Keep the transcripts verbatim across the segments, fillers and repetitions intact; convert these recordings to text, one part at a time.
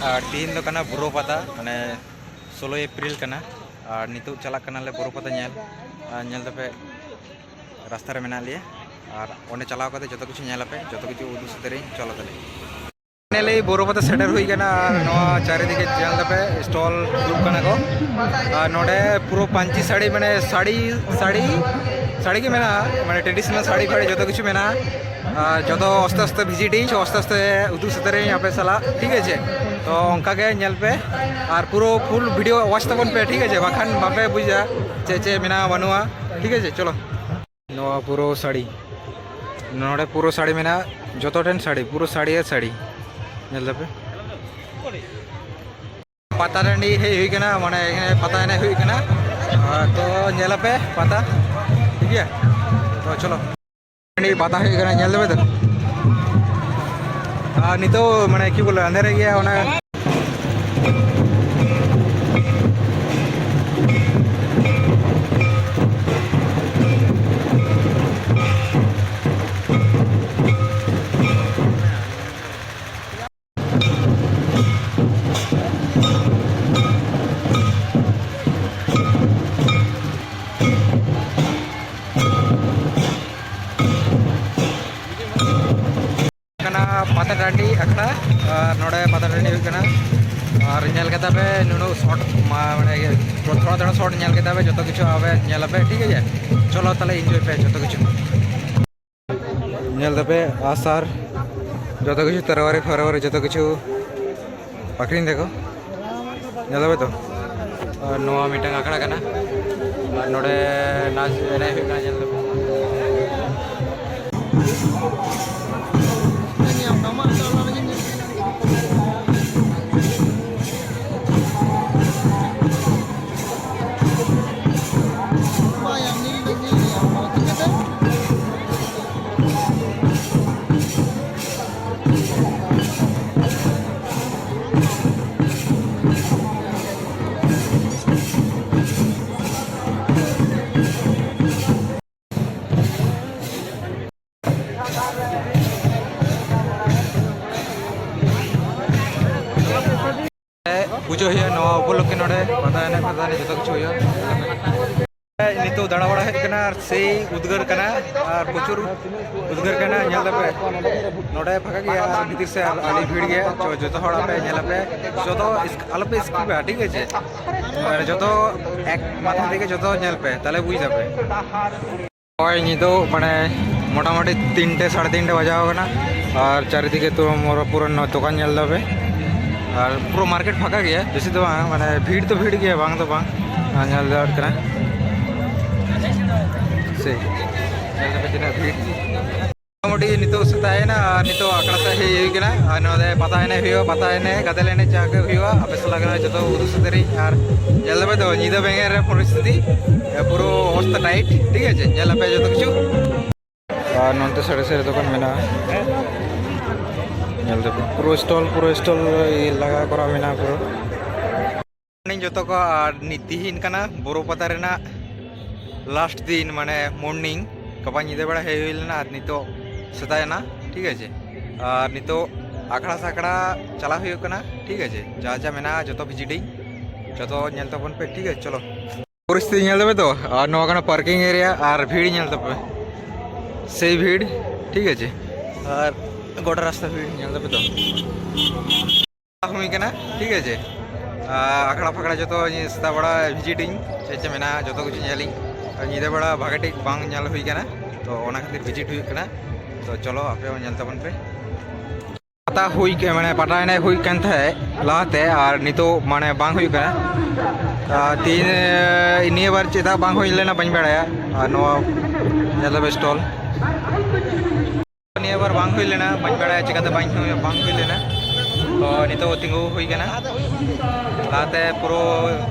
ᱟᱨ ᱛᱤᱦᱤᱧ ᱫᱚ ᱠᱟᱱᱟ ᱵᱳᱨᱳ ᱯᱟᱛᱟ, ᱢᱟᱱᱮ ᱥᱳᱞᱳᱭ ᱮᱯᱨᱤᱞ ᱠᱟᱱᱟ᱾ ᱟᱨ ᱱᱤᱛᱚᱜ ᱪᱟᱞᱟᱜ ᱠᱟᱱᱟᱞᱮ ᱵᱳᱨᱳ ᱯᱟᱛᱟ ᱧᱮᱞ᱾ ᱟᱨ ᱧᱮᱞ ᱫᱟᱯᱮ ᱨᱟᱥᱛᱟ ᱨᱮ ᱢᱮᱱᱟᱜ ᱞᱮᱭᱟ, ᱟᱨ ᱚᱸᱰᱮ ᱪᱟᱞᱟᱣ ᱠᱟᱛᱮ ᱡᱚᱛᱚ ᱠᱤᱪᱷᱩ ᱧᱮᱞ ᱟᱯᱮ, ᱡᱚᱛᱚ ᱠᱤᱪᱷᱩ ᱩᱫᱩᱜ ᱥᱚᱫᱚᱨᱟᱹᱧ᱾ ᱪᱚᱞᱚ ᱛᱟᱦᱞᱮ᱾ Finally ᱵᱳᱨᱳ ᱯᱟᱛᱟ ᱥᱮᱴᱮᱨ ᱦᱩᱭ ᱠᱟᱱᱟ᱾ ᱟᱨ ᱱᱚᱣᱟ ᱪᱟᱨᱤᱫᱤᱠᱮ ᱧᱮᱞ ᱫᱟᱯᱮ ᱥᱴᱚᱞ ᱫᱩᱲᱩᱵ ᱠᱟᱱᱟ ᱠᱚ᱾ ᱟᱨ ᱱᱚᱰᱮ ᱯᱩᱨᱟᱹ ᱯᱟᱹᱧᱪᱤ ᱥᱟᱹᱲᱤ, ᱢᱟᱱᱮ ᱥᱟᱹᱲᱤ, ᱥᱟᱹᱲᱤ, ᱥᱟᱹᱲᱤ ᱜᱮ ᱢᱮᱱᱟᱜᱼᱟ, ᱢᱟᱱᱮ ᱴᱨᱮᱰᱤᱥᱚᱱᱟᱞ ᱥᱟᱹᱲᱤ ᱯᱷᱟᱹᱲᱤ ᱡᱚᱛᱚ ᱠᱤᱪᱷᱩ ᱢᱮᱱᱟᱜᱼᱟ᱾ ᱟᱨ ᱡᱚᱛᱚ ᱟᱥᱛᱮ ᱟᱥᱛᱮ ᱵᱷᱤᱡᱤᱴ ᱤᱧ, ᱟᱥᱛᱮ ᱟᱥᱛᱮ ᱩᱫᱩᱜ ᱥᱮᱴᱮᱨᱟᱹᱧ ᱟᱯᱮ ᱥᱟᱞᱟᱜ, ᱴᱷᱤᱠ ᱟᱪᱷᱮ? ᱛᱚ ᱚᱱᱠᱟ ᱜᱮ ᱧᱮᱞ ᱯᱮ, ᱟᱨ ᱯᱩᱨᱟᱹ ᱯᱷᱩᱞ ᱵᱷᱤᱰᱤᱭᱳ ᱣᱟᱪ ᱛᱟᱵᱚᱱ ᱯᱮ, ᱴᱷᱤᱠ ᱟᱪᱷᱮ? ᱵᱟᱠᱷᱟᱱ ᱵᱟᱯᱮ ᱵᱩᱡᱟ ᱪᱮᱫ ᱪᱮᱫ ᱢᱮᱱᱟᱜᱼᱟ ᱵᱟᱹᱱᱩᱜᱼᱟ, ᱴᱷᱤᱠ ᱟᱪᱷᱮ? ᱪᱚᱞᱚ᱾ ᱱᱚᱣᱟ ᱯᱩᱨᱟᱹ ᱥᱟᱹᱲᱤ, ᱱᱚᱰᱮ ᱯᱩᱨᱟᱹ ᱥᱟᱹᱲᱤ ᱢᱮᱱᱟᱜᱼᱟ, ᱡᱚᱛᱚ ᱴᱷᱮᱱ ᱥᱟᱹᱲᱤ, ᱯᱩᱨᱟᱹ ᱥᱟᱹᱲᱤ ᱟᱨ ᱥᱟᱹᱲᱤ᱾ ᱧᱮᱞ ᱫᱟᱯᱮ, ᱯᱟᱛᱟ ᱴᱟᱺᱰᱤ ᱦᱮᱡ ᱦᱩᱭ ᱠᱟᱱᱟ, ᱢᱟᱱᱮ ᱮᱠᱷᱟᱱᱮ ᱯᱟᱛᱟ ᱮᱱᱮᱡ ᱦᱩᱭᱩᱜ ᱠᱟᱱᱟ᱾ ᱟᱨ ᱛᱚ ᱧᱮᱞ ᱟᱯᱮ ᱯᱟᱛᱟ, ᱴᱷᱤᱠ ᱜᱮᱭᱟ? ᱛᱚ ᱪᱚᱞᱚ᱾ ᱴᱟᱺᱰᱤ ᱯᱟᱛᱟ ᱦᱩᱭᱩᱜ ᱠᱟᱱᱟ, ᱧᱮᱞ ᱫᱟᱯᱮ ᱛᱚ᱾ ᱟᱨ ᱱᱤᱛᱚᱜ ᱢᱟᱱᱮ ᱠᱤ ᱵᱚᱞᱮ ᱟᱸᱫᱷᱮᱨ ᱜᱮᱭᱟ ᱚᱱᱟ᱾ ᱠᱟᱱᱟ ᱯᱟᱛᱟ ᱴᱟᱺᱰᱤ ᱟᱠᱷᱲᱟ᱾ ᱟᱨ ᱱᱚᱰᱮ ᱯᱟᱛᱟ ᱴᱟᱺᱰᱤ ᱦᱩᱭᱩᱜ ᱠᱟᱱᱟ᱾ ᱟᱨ ᱧᱮᱞ ᱠᱮᱫᱟ ᱯᱮ ᱱᱩᱱᱟᱹᱜ ᱥᱚᱴ, ᱢᱟ-, ᱢᱟᱱᱮ ᱤᱭᱟᱹ, ᱛᱷᱚᱲᱟ ᱛᱷᱚᱲᱟ ᱥᱚᱴ ᱧᱮᱞ ᱠᱮᱫᱟ ᱯᱮ, ᱡᱚᱛᱚ ᱠᱤᱪᱷᱩ ᱟᱯᱮ ᱧᱮᱞ ᱟᱯᱮ, ᱴᱷᱤᱠ ᱟᱪᱷᱮ? ᱪᱚᱞᱚ ᱛᱟᱦᱞᱮ ᱤᱱᱡᱚᱭ ᱯᱮ ᱡᱚᱛᱚ ᱠᱤᱪᱷᱩ᱾ ᱧᱮᱞ ᱫᱟᱯᱮ ᱟᱥᱟᱨ, ᱡᱚᱛᱚ ᱠᱤᱪᱷᱩ ᱛᱟᱨᱣᱟᱨᱤ ᱯᱷᱟᱨᱣᱟᱨᱤ ᱡᱚᱛᱚ ᱠᱤᱪᱷᱩ ᱟᱹᱠᱷᱨᱤᱧ ᱫᱟᱠᱚ᱾ ᱧᱮᱞ ᱫᱟᱯᱮ ᱛᱚ? ᱟᱨ ᱱᱚᱣᱟ ᱢᱤᱫᱴᱟᱝ ᱟᱠᱷᱲᱟ ᱠᱟᱱᱟ᱾ ᱟᱨ ᱱᱚᱰᱮ ᱱᱟᱪ ᱮᱱᱮᱡ ᱦᱩᱭᱩᱜ ᱠᱟᱱᱟ, ᱧᱮᱞ ᱫᱟᱯᱮ᱾ ᱩᱯᱚᱞᱚᱠᱠᱷᱮ ᱱᱚᱰᱮ ᱯᱟᱛᱟ ᱮᱱᱮᱡ ᱯᱟᱛᱟ ᱮᱱᱮᱡ ᱡᱚᱛᱚ ᱠᱤᱪᱷᱩ ᱦᱩᱭᱩᱜᱼᱟ᱾ ᱱᱤᱛᱚᱜ ᱫᱟᱬᱟ ᱵᱟᱲᱟ ᱦᱮᱡ ᱠᱟᱱᱟ ᱟᱨ ᱥᱮᱭ ᱩᱫᱽᱜᱟᱹᱨ ᱠᱟᱱᱟ, ᱟᱨ ᱯᱨᱚᱪᱩᱨ ᱩᱫᱽᱜᱟᱹᱨ ᱠᱟᱱᱟ᱾ ᱧᱮᱞ ᱫᱟᱯᱮ ᱱᱚᱰᱮ ᱯᱷᱟᱸᱠᱟ ᱜᱮᱭᱟ ᱟᱨ ᱵᱷᱤᱛᱤᱨ ᱥᱮᱫ ᱟᱹᱰᱤ ᱵᱷᱤᱲ ᱜᱮᱭᱟ᱾ ᱡᱚᱛᱚ ᱦᱚᱲ ᱟᱯᱮ ᱧᱮᱞ ᱟᱯᱮ, ᱡᱚᱛᱚ ᱟᱞᱚᱯᱮ ᱥᱠᱤᱯᱟ, ᱴᱷᱤᱠ ᱟᱪᱷᱮ? ᱡᱚᱛᱚ ᱮᱠ ᱢᱟᱛᱷᱟ ᱛᱮᱜᱮ ᱡᱚᱛᱚ ᱧᱮᱞ ᱯᱮ, ᱛᱟᱦᱞᱮ ᱵᱩᱡᱽ ᱫᱟᱯᱮ᱾ ᱦᱳᱭ, ᱱᱤᱛᱚᱜ ᱢᱟᱱᱮ ᱢᱚᱴᱟᱢᱩᱴᱤ ᱛᱤᱱᱴᱮ, ᱥᱟᱲᱮ ᱛᱤᱱᱴᱮ ᱵᱟᱡᱟᱣ ᱠᱟᱱᱟ᱾ ᱟᱨ ᱪᱟᱨᱤᱫᱤᱠᱮ ᱛᱚ ᱢᱚᱨᱚ ᱯᱩᱨᱟᱹ ᱱᱚ-, ᱫᱚᱠᱟᱱ ᱧᱮᱞ ᱫᱟᱯᱮ᱾ ᱟᱨ ᱯᱩᱨᱟᱹ ᱢᱟᱨᱠᱮᱴ ᱯᱷᱟᱸᱠᱟ ᱜᱮᱭᱟ, ᱵᱮᱥᱤ ᱫᱚ ᱵᱟᱝ, ᱢᱟᱱᱮ ᱵᱷᱤᱲ ᱫᱚ ᱵᱷᱤᱲ ᱜᱮᱭᱟ, ᱵᱟᱝ ᱫᱚ ᱵᱟᱝ᱾ ᱟᱨ ᱧᱮᱞ ᱫᱟᱲᱮᱭᱟᱜ ᱠᱟᱱᱟ ᱥᱮ, ᱧᱮᱞ ᱫᱟᱯᱮ ᱛᱤᱱᱟᱹᱜ ᱵᱷᱤᱲ᱾ ᱢᱚᱴᱟᱢᱩᱴᱤ ᱱᱤᱛᱚᱜ ᱥᱮᱛᱟᱜ ᱮᱱᱟ ᱟᱨ ᱱᱤᱛᱚᱜ ᱟᱠᱷᱲᱟ ᱥᱮᱫ ᱦᱮᱡ ᱦᱩᱭ ᱠᱟᱱᱟ᱾ ᱟᱨ ᱱᱚᱰᱮ ᱯᱟᱛᱟ ᱮᱱᱮᱡ ᱦᱩᱭᱩᱜᱼᱟ, ᱯᱟᱛᱟ ᱮᱱᱮᱡ, ᱜᱟᱫᱮᱞ ᱮᱱᱮᱡ, ᱡᱟᱦᱟᱸ ᱜᱮ ᱦᱩᱭᱩᱜᱼᱟ, ᱟᱯᱮ ᱥᱟᱞᱟᱜ ᱠᱟᱱᱟ ᱡᱚᱛᱚ ᱩᱫᱩᱜ ᱥᱚᱫᱚᱨᱤᱧ᱾ ᱟᱨ ᱧᱮᱞ ᱫᱟᱯᱮ ᱛᱚ ᱧᱤᱫᱟᱹ ᱵᱮᱸᱜᱮᱫ ᱨᱮ ᱯᱚᱨᱤᱥᱛᱷᱤᱛᱤ, ᱮ, ᱯᱩᱨᱟᱹ ᱚᱵᱚᱥᱛᱟ ᱴᱟᱭᱤᱴ, ᱴᱷᱤᱠ ᱟᱪᱷᱮ? ᱧᱮᱞ ᱟᱯᱮ ᱡᱚᱛᱚ ᱠᱤᱪᱷᱩ᱾ ᱟᱨ ᱱᱚᱱᱛᱮ ᱥᱟᱲᱮ ᱥᱟᱲᱮ ᱫᱚᱠᱟᱱ ᱢᱮᱱᱟᱜᱼᱟ, ᱧᱮᱞ ᱫᱟᱯᱮ ᱯᱩᱨᱟᱹ ᱥᱴᱚᱞ, ᱯᱩᱨᱟᱹ ᱥᱴᱚᱞ ᱞᱟᱜᱟ ᱠᱚᱨᱟ ᱢᱮᱱᱟᱜᱼᱟ ᱯᱩᱨᱟᱹ᱾ ᱢᱚᱨᱱᱤᱝ ᱡᱚᱛᱚ ᱠᱚ, ᱟᱨ ᱱᱤᱛ ᱛᱤᱦᱤᱧ ᱠᱟᱱᱟ ᱵᱳᱨᱳ ᱯᱟᱛᱟ ᱨᱮᱱᱟᱜ ᱞᱟᱥᱴ ᱫᱤᱱ, ᱢᱟᱱᱮ ᱢᱚᱨᱱᱤᱝ᱾ ᱜᱟᱯᱟ ᱧᱤᱫᱟᱹ ᱵᱮᱲᱟ ᱦᱮᱡ ᱦᱩᱭ ᱞᱮᱱᱟ ᱟᱨ ᱱᱤᱛᱚᱜ ᱥᱮᱛᱟᱜ ᱮᱱᱟ, ᱴᱷᱤᱠ ᱟᱪᱷᱮ? ᱟᱨ ᱱᱤᱛᱚᱜ ᱟᱠᱷᱲᱟ ᱥᱟᱠᱲᱟ ᱪᱟᱞᱟᱣ ᱦᱩᱭᱩᱜ ᱠᱟᱱᱟ, ᱴᱷᱤᱠ ᱟᱪᱷᱮ? ᱡᱟ ᱡᱟ ᱢᱮᱱᱟᱜᱼᱟ ᱡᱚᱛᱚ ᱵᱷᱤᱡᱤᱴᱤᱝ, ᱡᱚᱛᱚ ᱧᱮᱞ ᱛᱟᱵᱚᱱ ᱯᱮ, ᱴᱷᱤᱠ ᱟᱪᱷᱮ? ᱪᱚᱞᱚ᱾ ᱯᱚᱨᱤᱥᱛᱷᱤᱛᱤ ᱧᱮᱞ ᱫᱟᱯᱮ ᱛᱚ, ᱟᱨ ᱱᱚᱣᱟ ᱠᱟᱱᱟ ᱯᱟᱨᱠᱤᱝ ᱮᱨᱤᱭᱟ ᱟᱨ ᱵᱷᱤᱲ ᱧᱮᱞ ᱛᱟᱯᱮ, ᱥᱮᱭ ᱵᱷᱤᱲ, ᱴᱷᱤᱠ ᱟᱪᱷᱮ? ᱟᱨ ᱜᱚᱴᱟ ᱨᱟᱥᱛᱟ ᱵᱷᱤᱲ ᱧᱮᱞ ᱫᱟᱯᱮ ᱛᱚ᱾ ᱦᱩᱭ ᱠᱟᱱᱟ, ᱴᱷᱤᱠ ᱟᱪᱷᱮ? ᱟᱨ ᱟᱠᱷᱲᱟ ᱯᱷᱟᱠᱲᱟ ᱡᱚᱛᱚ ᱥᱮᱛᱟᱜ ᱵᱮᱲᱟ ᱵᱷᱤᱡᱤᱴᱤᱝ, ᱪᱮᱫ ᱪᱮᱫ ᱢᱮᱱᱟᱜᱼᱟ ᱡᱚᱛᱚ ᱠᱤᱪᱷᱩ ᱧᱮᱞᱤᱧ᱾ ᱟᱨ ᱧᱤᱫᱟᱹ ᱵᱮᱲᱟ ᱵᱷᱟᱜᱮ ᱴᱷᱤᱠ ᱵᱟᱝ ᱧᱮᱞ ᱦᱩᱭ ᱠᱟᱱᱟ, ᱛᱚ ᱚᱱᱟ ᱠᱷᱟᱹᱛᱤᱨ ᱵᱷᱤᱡᱤᱴ ᱦᱩᱭᱩᱜ ᱠᱟᱱᱟ᱾ ᱛᱚ ᱪᱚᱞᱚ ᱟᱯᱮ ᱦᱚᱸ ᱧᱮᱞ ᱛᱟᱵᱚᱱ ᱯᱮ᱾ ᱯᱟᱛᱟ ᱦᱩᱭ ᱠᱟ-, ᱢᱟᱱᱮ ᱯᱟᱛᱟ ᱮᱱᱮᱡ ᱦᱩᱭ ᱠᱟᱱ ᱛᱟᱦᱮᱸᱫ ᱞᱟᱦᱟᱛᱮ, ᱟᱨ ᱱᱤᱛᱚᱜ ᱢᱟᱱᱮ ᱵᱟᱝ ᱦᱩᱭᱩᱜ ᱠᱟᱱᱟ᱾ ᱟᱨ ᱛᱤᱦᱤᱧ, ᱱᱤᱭᱟᱹ ᱵᱟᱨ ᱪᱮᱫᱟᱜ ᱵᱟᱝ ᱦᱩᱭ ᱞᱮᱱᱟ ᱵᱟᱹᱧ ᱵᱟᱲᱟᱭᱟ᱾ ᱟᱨ ᱱᱚᱣᱟ ᱧᱮᱞ ᱫᱟᱯᱮ ᱥᱴᱚᱞ, ᱱᱤᱭᱟᱹ ᱵᱟᱨ ᱵᱟᱝ ᱦᱩᱭ ᱞᱮᱱᱟ, ᱵᱟᱹᱧ ᱵᱟᱲᱟᱭᱟ ᱪᱤᱠᱟᱹᱛᱮ ᱵᱟᱝ ᱦᱩᱭ, ᱵᱟᱝ ᱦᱩᱭ ᱞᱮᱱᱟ᱾ ᱛᱚ ᱱᱤᱛᱚᱜ ᱛᱤᱸᱜᱩ ᱦᱩᱭ ᱠᱟᱱᱟ᱾ ᱞᱟᱦᱟᱛᱮ ᱯᱩᱨᱟᱹ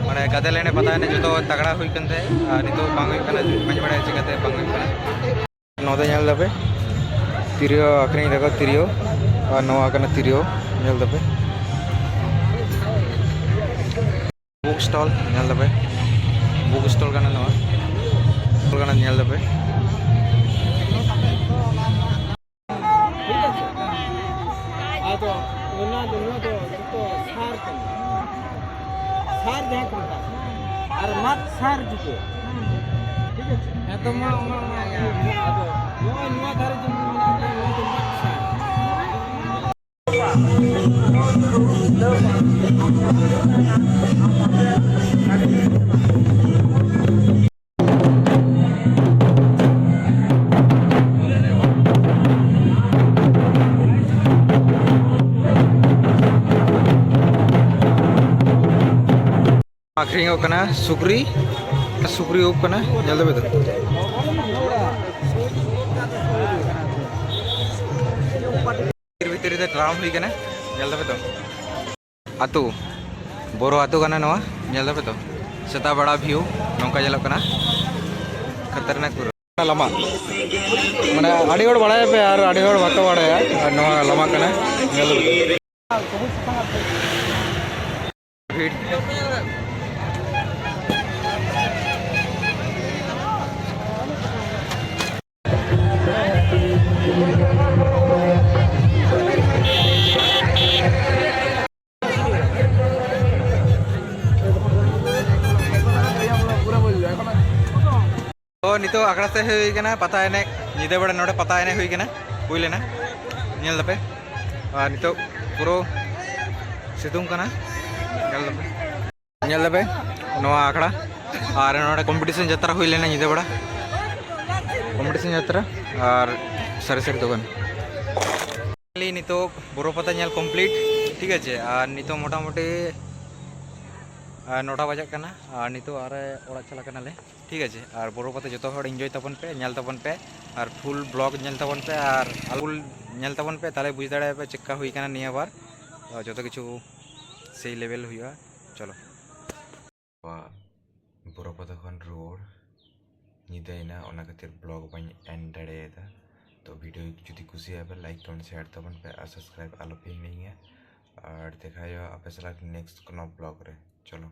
ᱢᱟᱱᱮ ᱜᱟᱫᱮᱞ ᱮᱱᱮᱡ ᱯᱟᱛᱟ ᱮᱱᱮᱡ ᱡᱚᱛᱚ ᱛᱟᱜᱲᱟ ᱦᱩᱭ ᱠᱟᱱ ᱛᱟᱦᱮᱸᱫ, ᱟᱨ ᱱᱤᱛᱚᱜ ᱵᱟᱝ ᱦᱩᱭᱩᱜ ᱠᱟᱱᱟ, ᱵᱟᱹᱧ ᱵᱟᱲᱟᱭᱟ ᱪᱤᱠᱟᱹᱛᱮ ᱵᱟᱝ ᱦᱩᱭᱩᱜ ᱠᱟᱱᱟ᱾ ᱱᱚᱛᱮ ᱧᱮᱞ ᱫᱟᱯᱮ ᱛᱤᱨᱭᱳ ᱟᱹᱠᱷᱨᱤᱧ ᱫᱟᱠᱚ, ᱛᱤᱨᱭᱳ, ᱟᱨ ᱱᱚᱣᱟ ᱠᱟᱱᱟ ᱛᱤᱨᱭᱳ, ᱧᱮᱞ ᱫᱟᱯᱮ᱾ ᱵᱩᱠ ᱥᱴᱚᱞ ᱧᱮᱞ ᱫᱟᱯᱮ, ᱵᱩᱠ ᱥᱴᱚᱞ ᱠᱟᱱᱟ ᱱᱚᱣᱟ, ᱥᱴᱚᱞ ᱠᱟᱱᱟ ᱧᱮᱞ ᱫᱟᱯᱮ᱾ ᱟᱫᱚ ᱚᱱᱟ ᱫᱚ, ᱱᱚᱣᱟ ᱫᱚ ᱡᱚᱛᱚ ᱥᱟᱨ ᱠᱟᱱᱟ᱾ ᱥᱟᱨ ᱡᱟᱦᱟᱸ ᱠᱚ ᱢᱮᱛᱟᱜ ᱠᱟᱱᱟ, ᱟᱨ ᱢᱟᱫ ᱥᱟᱨ ᱡᱩᱴᱟᱹ᱾ ᱴᱷᱤᱠ ᱟᱪᱷᱮ? ᱦᱮᱸ, ᱛᱚ ᱢᱟ, ᱚᱱᱟ, ᱚᱱᱟ, ᱟᱫᱚ ᱱᱚᱜᱼᱚᱭ ᱱᱚᱣᱟ ᱫᱷᱟᱨᱮ ᱡᱩᱫᱤ ᱢᱮᱱᱟᱜ ᱜᱮᱭᱟ, ᱱᱚᱣᱟ ᱫᱚ ᱢᱟᱫ ᱥᱟᱨ᱾ ᱟᱹᱠᱷᱨᱤᱧᱚᱜ ᱠᱟᱱᱟ ᱥᱩᱠᱨᱤ, ᱥᱩᱠᱨᱤ ᱩᱵ ᱠᱟᱱᱟ, ᱧᱮᱞ ᱫᱟᱯᱮ ᱛᱚ᱾ ᱵᱤᱨ ᱵᱷᱤᱛᱨᱤ ᱨᱮ ᱛᱟᱲᱟᱢ ᱦᱩᱭ ᱠᱟᱱᱟ, ᱧᱮᱞ ᱫᱟᱯᱮ ᱛᱚ᱾ ᱟᱹᱛᱩ, ᱵᱳᱨᱳ ᱟᱹᱛᱩ ᱠᱟᱱᱟ ᱱᱚᱣᱟ, ᱧᱮᱞ ᱫᱟᱯᱮ ᱛᱚ᱾ ᱥᱮᱛᱟᱜ ᱵᱮᱲᱟ view ᱱᱚᱝᱠᱟ ᱧᱮᱞᱚᱜ ᱠᱟᱱᱟ, ᱠᱷᱟᱛᱟᱨᱱᱟᱠ ᱯᱩᱨᱟᱹ᱾ ᱞᱟᱢᱟ, ᱢᱟᱱᱮ ᱟᱹᱰᱤ ᱦᱚᱲ ᱵᱟᱲᱟᱭᱟᱯᱮ ᱟᱨ ᱟᱹᱰᱤ ᱦᱚᱲ ᱵᱟᱠᱚ ᱵᱟᱲᱟᱭᱟ, ᱟᱨ ᱱᱚᱣᱟ ᱞᱟᱢᱟ ᱠᱟᱱᱟ, ᱧᱮᱞ ᱫᱟᱯᱮ ᱛᱚ᱾ ᱵᱷᱤᱲ᱾ ᱛᱚ, ᱱᱤᱛᱚᱜ ᱟᱠᱷᱲᱟ ᱥᱮᱫ ᱦᱩᱭ ᱠᱟᱱᱟ, ᱯᱟᱛᱟ ᱮᱱᱮᱡ, ᱧᱤᱫᱟᱹ ᱵᱮᱲᱟ ᱱᱚᱰᱮ ᱯᱟᱛᱟ ᱮᱱᱮᱡ ᱦᱩᱭ ᱠᱟᱱᱟ, ᱦᱩᱭ ᱞᱮᱱᱟ, ᱧᱮᱞ ᱫᱟᱯᱮ᱾ ᱟᱨ ᱱᱤᱛᱚᱜ ᱯᱩᱨᱟᱹ ᱥᱤᱛᱩᱝ ᱠᱟᱱᱟ, ᱧᱮᱞ ᱫᱟᱯᱮ, ᱧᱮᱞ ᱫᱟᱯᱮ ᱱᱚᱣᱟ ᱟᱠᱷᱲᱟ᱾ ᱟᱨ ᱱᱚᱰᱮ competition ᱡᱟᱛᱨᱟ ᱦᱩᱭ ᱞᱮᱱᱟ ᱧᱤᱫᱟᱹ ᱵᱮᱲᱟ, competition ᱡᱟᱛᱨᱟ ᱟᱨ ᱥᱟᱹᱨᱤ ᱥᱟᱹᱨᱤ ᱫᱚᱠᱟᱱ᱾ Finally ᱱᱤᱛᱚᱜ ᱵᱳᱨᱳ ᱯᱟᱛᱟ ᱧᱮᱞ complete, ᱴᱷᱤᱠ ᱟᱪᱷᱮ᱾ ᱟᱨ ᱱᱤᱛᱚᱜ ᱢᱚᱴᱟᱢᱩᱴᱤ, ᱟᱨ ᱱᱚᱴᱟ ᱵᱟᱡᱟᱜ ᱠᱟᱱᱟ, ᱟᱨ ᱱᱤᱛᱚᱜ ᱟᱨ ᱚᱲᱟᱜ ᱪᱟᱞᱟᱜ ᱠᱟᱱᱟᱞᱮ, ᱴᱷᱤᱠ ᱟᱪᱷᱮ᱾ ᱟᱨ ᱵᱳᱨᱳ ᱯᱟᱛᱟ ᱡᱚᱛᱚ ᱦᱚᱲ enjoy ᱛᱟᱵᱚᱱ ᱯᱮ, ᱧᱮᱞ ᱛᱟᱵᱚᱱ ᱯᱮ, ᱟᱨ full vlog ᱧᱮᱞ ᱛᱟᱵᱚᱱ ᱯᱮ, ᱟᱨ full ᱧᱮᱞ ᱛᱟᱵᱚᱱ ᱯᱮ, ᱛᱟᱦᱞᱮ ᱵᱩᱡᱽ ᱫᱟᱲᱮᱭᱟᱜᱼᱟ ᱯᱮ ᱪᱮᱫᱠᱟ ᱦᱩᱭ ᱠᱟᱱᱟ ᱱᱤᱭᱟᱹ ᱵᱟᱨ᱾ ᱛᱚ, ᱡᱚᱛᱚ ᱠᱤᱪᱷᱩ ᱥᱮᱭ level ᱦᱩᱭᱩᱜᱼᱟ᱾ ᱪᱚᱞᱚ᱾ ᱵᱳᱨᱳ ᱯᱟᱛᱟ ᱠᱷᱚᱱ ᱨᱩᱣᱟᱹᱲ ᱧᱤᱫᱟᱹᱭᱮᱱᱟ, ᱚᱱᱟ ᱠᱷᱟᱹᱛᱤᱨ vlog ᱵᱟᱹᱧ end ᱫᱟᱲᱮᱭᱟᱫᱟ᱾ ᱛᱚ, video ᱡᱩᱫᱤ ᱠᱩᱥᱤᱭᱟᱜᱼᱟ ᱯᱮ, like, comment, share ᱛᱟᱵᱚᱱ ᱯᱮ ᱟᱨ subscribe ᱟᱞᱚ ᱯᱮ ᱦᱤᱲᱤᱧᱟ᱾ ᱟᱨ ᱫᱮᱠᱷᱟ ᱦᱩᱭᱩᱜᱼᱟ ᱟᱯᱮ ᱥᱟᱞᱟᱜ next ᱠᱳᱱᱳ vlog ᱨᱮ᱾ ᱪᱚᱞᱚ᱾